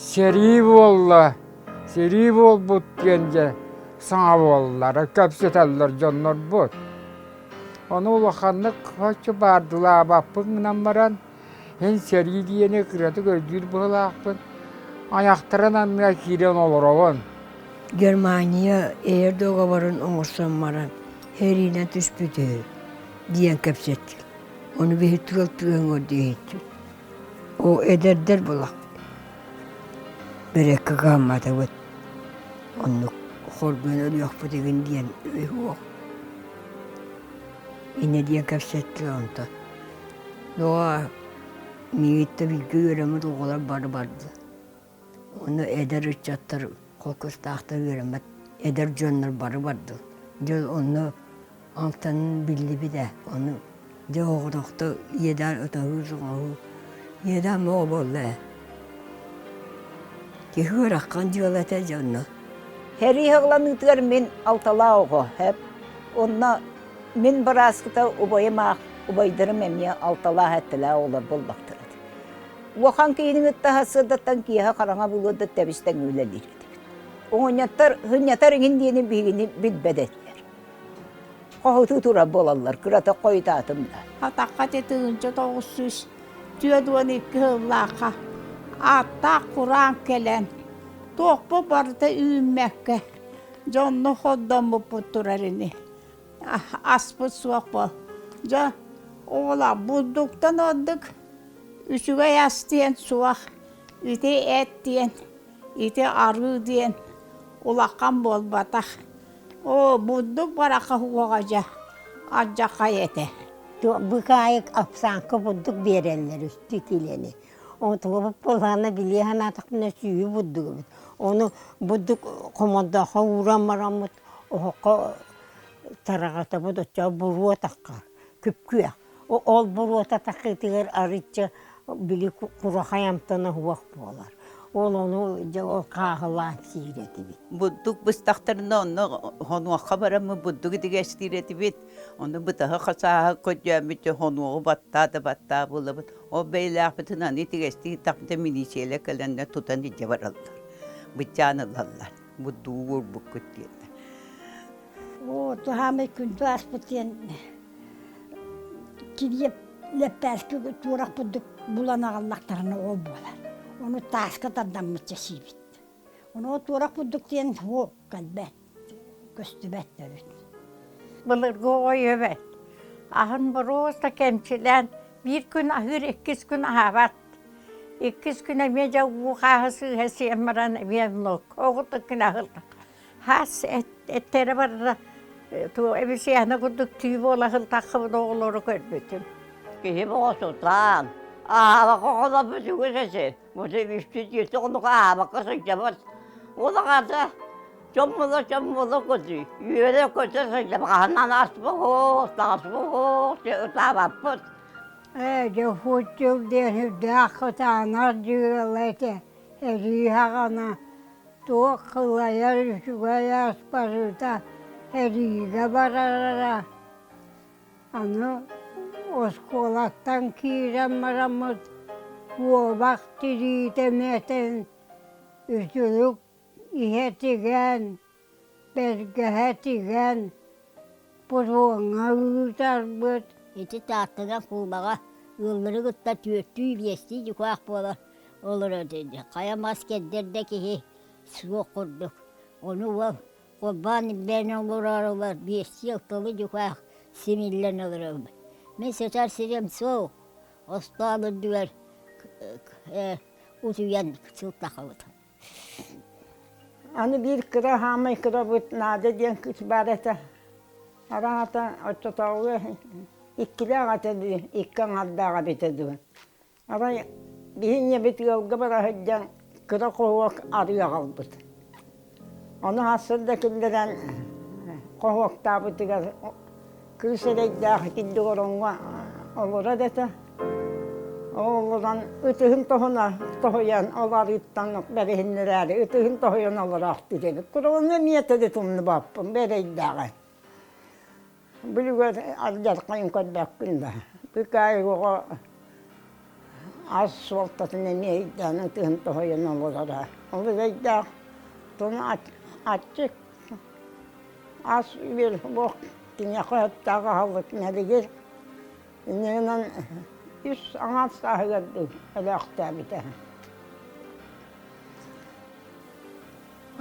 Сэрии буолла, сэрии буолбут диэн дьэ саҥа буоллар, кэпсэтэллэр дьоннорбут. Ону улаханнык соччо баардылаабаппын гынан баран, эн сэрии диэни кыратык өйдүүр быһыылаахпын, айахтарын анныгар киирэн олоробун. Германия эйэ договорун оҥорсон баран сэриинэн түспүт үһү диэн кэпсэттилэр. Ону биһи тыал тыаһыҥар диэһиттим. Оо, эдэрдэр булах бэрэккэ кыһамматыбыт. Оннук хоргуйан өлүөхпүт игин диэн үһү Инньэ диэн кэпсэттилэр онтон. Доҕоор, миигиттэн бииргэ үөрэммит оҕолор бары бардылар. Ону эдэр ыччаттар холкуостаахтар үөрэммэт эдэр дьоннор бары бардылар. Дьэ онно алтанын биллибит ээ. Ону дьэ оҕотохто иэдээн ытаһыы-соҥоһуу иэдээн бөҕө буолла ээ. Киһи ыарахан дьыала этэ дьэ онно. Сэрии аҕаланыытыгар мин алталаах оҕо эп. Онно мин бырааскыта убайым аах убайдарым эмиэ алталаах эттэлээх оҕолор буолбахтара. Улахан киһини кытта сарсыардаттан киэһэ хараҥа буолуор да тэбис-тэҥҥэ үлэлиир этибит. Оҕонньоттор сынньатар иҥин диэни биһигини билбэт этилэр. Хоһутуу турар буолаллар, кырата хойутаатым да. Атахха 1942 сыллаахха ааттаах кураан кэлэн, туохпут барыта үүммэккэ, дьонно хордоммуппут турар ини. Аспыт суох буол. Дьэ, оҕолор бурдуктан ордук үчүгэй ас диэн суох. Ити эт диэн, ити арыы диэн улахан буолбатах. Оо, бурдук бараха уоҕа дьэ, алдьархай этэ. Быкаайык апсааҥка бурдук биэрэллэр үстүү киилэни. Онтубут буоллаҕына билиэ санаатахпына сүүһү бурдук эбит. Ону бурдук хомордооххо ууран бараммыт оһоххо тараҕатабыт оччоҕо буруо таххар күп-күөх. Ол буруота таххыытыгар арыычча били курахай амтана суох буолар. Ол ону дьэ ол хааһылаан сиир этибит. Бурдук быстахтарына онно хонуохха бараммыт бурдук итигэстиир этибит. Ону бытаһы хасааһы көрдөөммүт хонуоҕу баттаа да баттаа буолабыт. Ол бэйэлээхпитин аны итигэстии тахпыта милициялар кэлэннэр тутан илдьэ бараллар. Быччаан ылаллар. Бурдугу уурбуккут диэннэр. Оо, туһаамай күндү аспыт диэн килиэп лэппээски туорах курдук булан аҕаллахтарына ол буолар. Ону тааска тардаммычча сиибит. Ону туорах курдук диэн суох кэлбэт, көстүбэт төрүт. Былыргы оҕо эбэт. Аһын боруоста кэмчилээн биир күн аһыыр, иккис күн аһаабат. Иккис күн эмиэ дьэ уу хааһы сыыһа сиэн баран эмиэ оннук оҕутук гына аһыллар. Хаас эттэрэ барда эбисиэһэнэ курдук түү буола сылтаххыбыт оҕолору көрбүтүм. Киһи оҕосутаан, аабакка холобут үгүс эти. Бу үстүү онука аабакка сылдьабыт. Улаҕата чоммула чоммула көтүй, үөрэ көтө сылдьабыт. Хаһанан аспыһуох, таҕаспыһуох, ытаабаппыт. Ээ, дьэ, дьыл диэн үрдээх кытаанах дьыала этэ. Эрии хаҕана туох кылайар үчүгэй ас барыта эриигэ барара. Аны оскуолаттан киирэн бараммыт куобах тириитэ мэтэн, үтүлүк иһэ тигэн, бэргэһэ тигэн, путуоҥҥа ыытарбыт. Ити Тааттадан куубаҕа ыаллары кытта түөртүү-биэстии дьукаах буола олорор хайа мас кэрдэр да киһи суох курдук. Ону уол холбоон илбээн олороорулар биэстии алталыы дьукаах симиллэн олоробут. Мин сытар сирим суох, остуол үрдүгэр утуйан сылтахабыт. Аны биир кыра хаамай кырабыт Надя диэн кыыс баар этэ. Араҥата оччотооҕуга иккилээх этэ дуу, икки аҥардаах эбитэ дуу. Арай биһи ийэбит ыалга бара сылдьан кыра хоһуок арыы аҕалбыт. Ону сарсыарда киллэрэн хоһуоктаабытыгар кыыс эрэйдээх итинник ороҥҥо олорор этэ. Ол олорон ытыһын тоһуна тоһуйан ол арыыттан бэриһиннэрээри ытыһын тоһуйан олороохтуур эбит. Куруҥҥа эмиэ төрүт умнубаппын бу эрэйдээҕи. Билигин алдьархайын көрбөккүн да. Быкаайык оҕо. Ас суолтатын эмиэ өйдөөн ытыһын тоһуйан олороро. Ол өйдөөх туну аччык ас-үөл суох киниэхэ сөптөөх аһылык мэлигир. Инньэ гынан үс аҥаар сааһыгар өлөөхтөөбүтэ.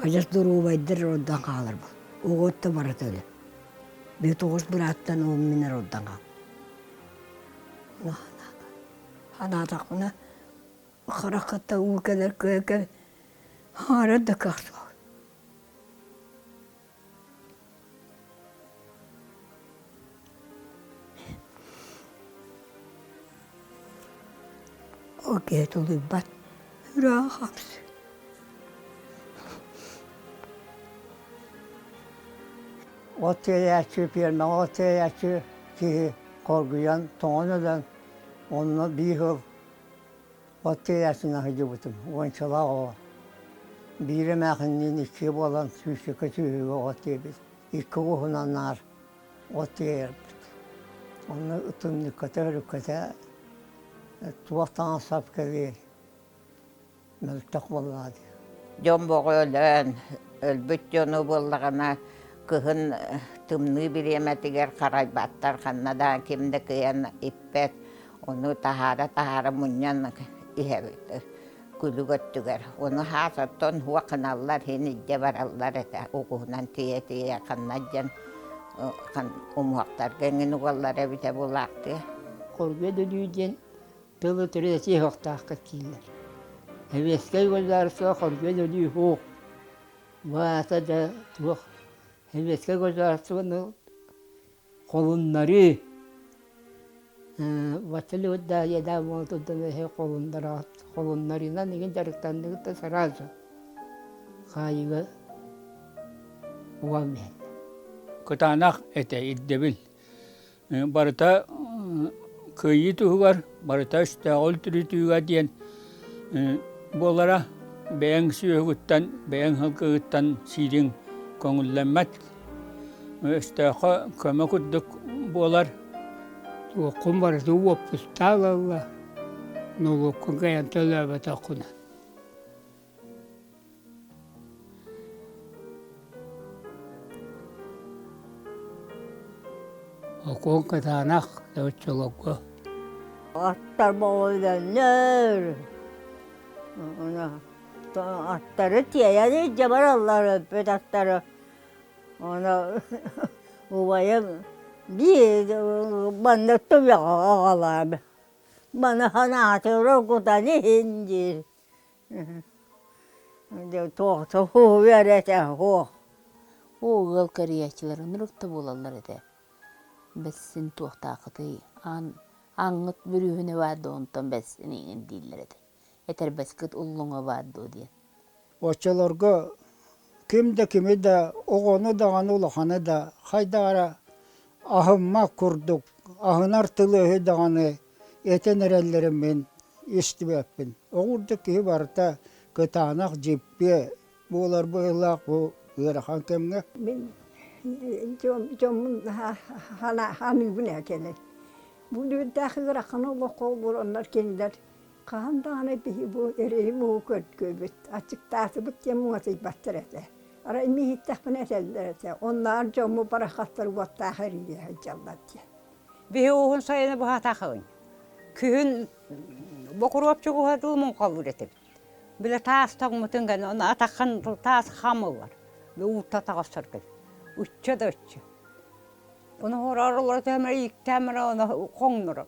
Адьас доруобайдар ордон хааларбыт. Оҕо өттө барыта өлө. Били тоҕус бырааттан уон мин эрэ ордон хаалбыт. Санаатахпына хараххыттан уу кэлэр кыайа хаҥарар да кыах суох. Ол киһи тулуйбат, үрэҕи хапсыы. От тиэйээччи, пиэрмэҕэ от тиэйээччи киһи хоргуйан, тоҥон өлөн, онно биир сыл от тиэйээччинэн сылдьыбытым, уончалаах оҕо. Биир эмээхинниин иккиэ буолан сүүсчэкэ сүөһүгэ от тиэйбит, икки оҕуһунан наар от тиэйэрбит. Онно ытынньыкката, өрүккэтэ туох таҥас-сап кэлиэй, мөлтөх буоллаҕа дии. Дьон боҕо өлөөн, өлбүт дьону буоллаҕына кыһын тымныы бириэмэтигэр харайбаттар, ханна да ким да кыайан иппэт, ону таһаара-таһаара мунньан иһэбит күлүк өттүгэр. Ону хаас оттон уох гыналлар, иһин илдьэ бараллар этэ, угуһунан тиийэ-тиийэ ханна дьэн умуһахтарга эҥин угаллар эбитэ булаахтыа. Хоргуйа өлүү диэн тылы төрүт этиэхтаахха кииллэр. Сэбиэскэй государство хоргуйан өлүү суох. Бу аата да туох сэбиэскэй государствоны холуннарыы Василий да еда холуннарыынан игин дьарыктанныгыт да сразу хаайыыга уган биһэллэр. Кытаанах этэ ирдэбил. Барыта кыайыы туһугар, барыта өстөөҕү үлтүрүтүүгэ диэн буолара. Бэйэҥ сүөһүгүттэн, бэйэҥ сылгыгыттан сиириҥ көҥүллэммэт. Өстөөххө көмө курдук буолар. Туоххун барыта уоппустаах ылаллар, нолуоккун кыайан төлөөбөтөххүнэ. Окуон кытаанах оччолорго Аттар боҕуйданнар аттары тиэйэн илдьэ бараллар өлбүт аттары ону убайым биир манна туйаҕа аҕалаабы маны санаатыгар кутан иһин диир Оо, ыал кэрийээччилэр ынырык да буолаллар этэ. Бэссин туохтааххытый, аан ааҥҥыт бүрүөһүнэ баар дуо, онтон бэссин иҥин дииллэр этэ. Этэрбэскит уллуҥа баар дуо диэн. Оччолорго ким да кими да, оҕону даҕаны улаханы да хайдах эрэ аһыммат курдук, аһынар тылы-өһү даҕаны этэн эрэллэрин мин истибэппин. Оҕурдук киһи барыта кытаанах дьиппиэ буолар быһыылаах бу ыарахан кэмҥэ. Мин дьоммун ханыыбын ээ кэлэн. Бу үрдээх ыарахан олоххо олороннор кинилэр хаһан даҕаны биһи бу эрэйи-муҥу көрдүбүт, аччыктаатыбыт диэн муҥатыйбаттар этэ. Арай мииһиттэхпинэ этэллэр этэ, оннооҕор дьоммут барахсаттар уоттаах эриийэ сылдьаллар диэн. Биһи уһун сайыны быһатахын. Күһүн бокуруопчук уһатыы муҥхалыыр этибит. Бile таас тоҥмутун гэн, ону атаххын таас хам ылар. Уутта таҕыстаргын. Учча да учча. Ону хороор олоро төһөмөр ииктээмэрэ ону хоҥноро.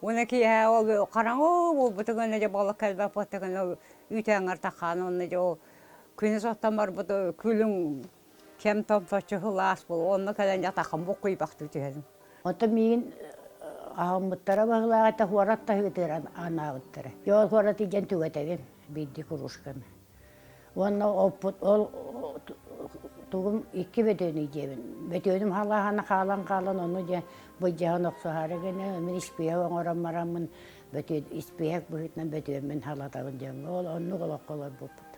Уонна киэһэ ол хараҥа буолбутугар дьэ балык кэлбэппитигэр үүтээҥҥэр тахаан уонна дьэ ол күнүс оттон барбыт күлүҥ кэм томточчу сылаас буолуо онно кэлэн атахым буккуйбахтыы түһэбин Оттон миигин аһыммыттара баһылаах этэ хуорат таһыытыгар анаабыттара. Дьэ хуорат илдьэн түгэтэбин биирдии кружканы. Уонна оппут ол тугум икки бөтүөнүй диэбин. Бөтүөнүм халааһына хаалан хаалан ону дьэ былдьаһан охсуһаары гына мин испииһэк оҥорон бараммын бөтүөн испииһэк быһыытынан бөтүөммүн халатабын дьоҥҥо ол оннук олоххо олорбуппут.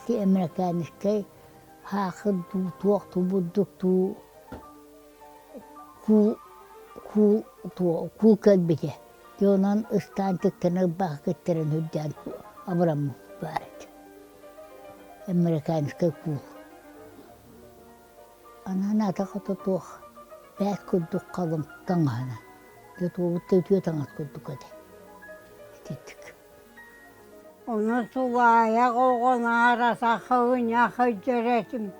Ити Эмрекэнискэй хаахын дуу, туох дуу бурдук дуу куу Куул куул кэлбитэ. Дьэ онон ыстаан тиктэн ырбаахы киттэрэн үрдээн абыраммыт баар этэ. Американскай куул. Анаан атах-ото туох бээт курдук халыҥ таҥаһынан. Дьэ туолбут да үтүө таҥас курдук этэ. Итинник. Ону тулаайах оҕо наар атах-ынньах сылдьар этим.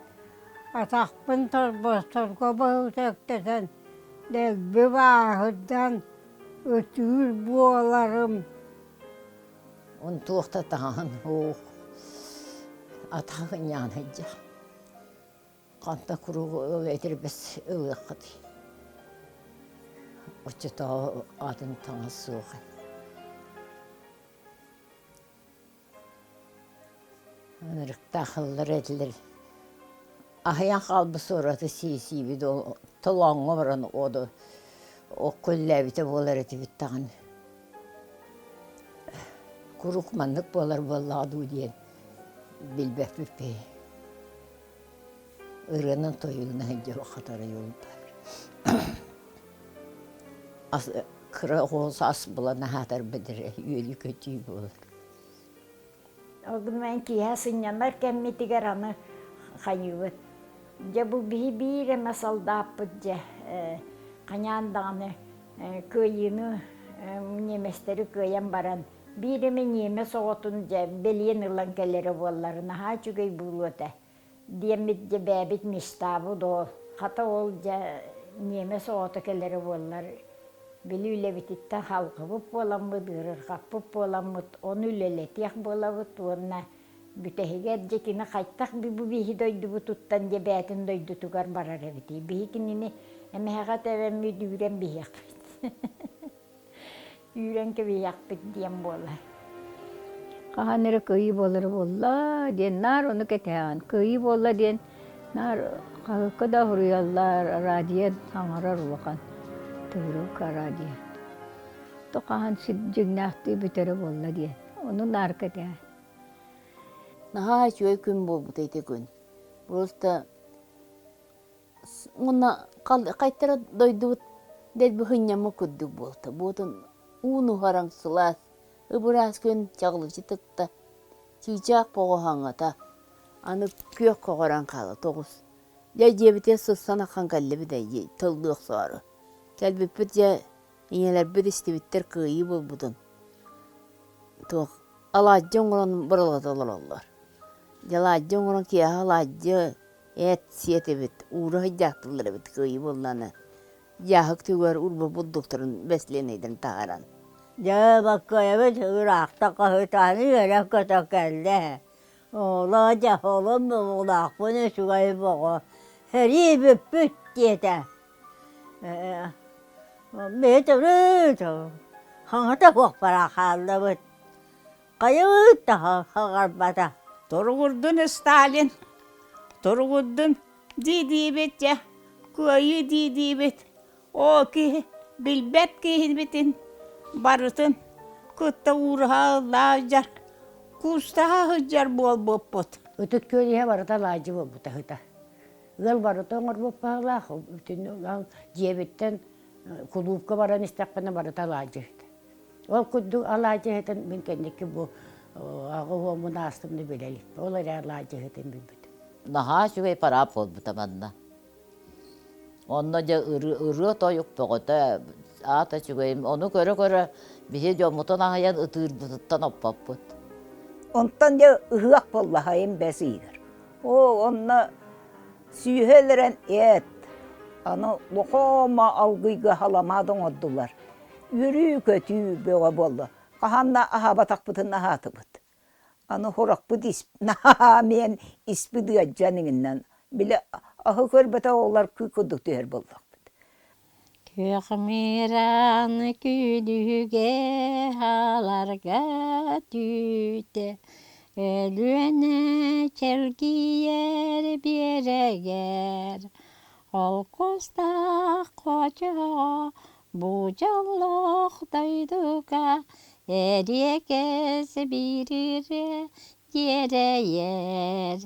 Атахпын торбосторго быһыта үктэтэн, дэлби бааһырдан ытыыр буоларым. Онтуох да таһаан ох атах ынньаан сылдьар. Ханта куруук этэрбэс ылыаххытый. Оччотооҕу атын таҥас суох. Ынырыктаах ыллар этилэр. Аһыйан хаалбыт суораты сии-сиибит ол толооҥҥо баран оду окко үллээбитэ буолар этибит даҕаны. Куруук маннык буолар буоллаҕа дуу диэн билбэппит киһи. Ырыанан тойугунан сылдьар хатарыйыллар. Кыра оҕо ас булан аһаатарбыт эрэ үөрүү-көтүү буолар. Ол гынан киэһэ сынньанар кэммитигэр аны хайыыбыт. Дьэ бу биһи биир эмэ солдааппыт дьэ хайаан даҕаны кыайыыны ньиэмэстэри кыайан баран биир эмэ ньиэмэс оҕотун дьэ бэлиэн ылан кэлэрэ буоллар наһаа үчүгэй буолуо этэ диэммит дьэ бэйэбит мечтаабыт ол хата ол дьэ ньиэмэс оҕото кэлэрэ буоллар били үлэбититтэн халҕыбыт буоламмыт ыарырҕаппыт буоламмыт ону үлэлэтиэх буолабыт уонна бүтэһигэр дьэ кини хайтах бу биһи дойдубутуттан дьэ бэйэтин дойдутугар барар эбитий биһи кинини эмэһэҕэ тэбэммит үүрэн биһиэхпит үүрэн кэбиһиэхпит диэн буолар. Хаһан эрэ кыайыы буолара буолла диэн наар ону кэтэһэҕин. Кыайыы буолла диэн наар хаһыакка да суруйаллар, радио саҥарар улахан төгүрүк радио. То хаһан сир дьиҥнээхтии бүтэрэ буолла диэн. Ону наар кэтэһэ. Наһаа үчүгэй күн буолбута ити күн. Просто Уонна хайтара дойдубут дэлби сынньаммыт курдук буолта. Буотун уун уһараҥ сылаас, ып-ыраас күн чаҕылыччы тыкта, чыычаах боҕо хаҥата, аны күөх көҕөрөн хаалла тоҕус. Дьэ дьиэбитигэр сыссан ахан кэллибит ээ тыллыы охсоору. Кэлбиппит дьэ ийэлэрбит истибиттэр кыайыы буолбутун. Туох алаадьы оҥорон быралата олороллор. Дьэ алаадьы оҥорон киэһэ алаадьы Эт сиэтибит, уура сылдьаахтыыллар эбит кыайыы буоллаҕына, дьааһык түгэр урба бурдуктарын бэстилиэнэйдэрин таһааран. Дьэ, баккайабыт ыраахта хаһытааны үөрэ-көтө кэллэ. Ола дьэ, олом буолаахпын үчүгэй боҕо. Сэрии бүппүт диэтэ. Бэйэтэ хаҥата суох бара хааллыбыт. Хайыбыт да хаҕарбата. Туругурдун Сталин, туругурдун дии-диибит дьэ, кыайыы дии-диибит. Оо, киһи билбэт киһибитин барытын кытта уураһа ыллаа куустаһа сылдьар буолбуппут. Ытык күөл иһэ барыта алаадьы буолбута ыһыта. Ыал барыта оҥорбут баһылаах, дьиэбиттэн кулуупка баран истэхпинэ барыта алаадьы ыһыта. Ол курдук алаадьыһытын мин кэнники бу аҕа уоммун аастым да билэ иликпин. Ол эрэ алаадьыһытын билбитим. Наһаа үчүгэй параап буолбута манна. Онно дьэ ырыа-тойук бөҕөтө, аата үчүгэйим. Ону көрө-көрө биһи дьоммутун аһыйан ытыырбытыттан оппоппут. Онтон дьэ ыһыах буоллаһайым бэс ыйыгар. Оо, онно сүүһэ өлөрөн эт, аны лохоомо алгыйга халамаат оҥордулар. Үөрүү-көтүү бөҕө буолла. Хаһан да аһаабатахпытын аһаатыбыт. Аны сурахпыт наһаа миэн испит ыалдьан иҥиннэн били аһы көрбөтөх оҕолор кыы курдук түһэр буоллахпыт. Күөх мыраан күлүгэ хааларга түүтэ Өлүөнэ чэлгийэр биэрэгэр Холкуостаах хочоҕо Бу дьоллоох дойдуга эриэкэс биир ырыа дьиэрэйэр.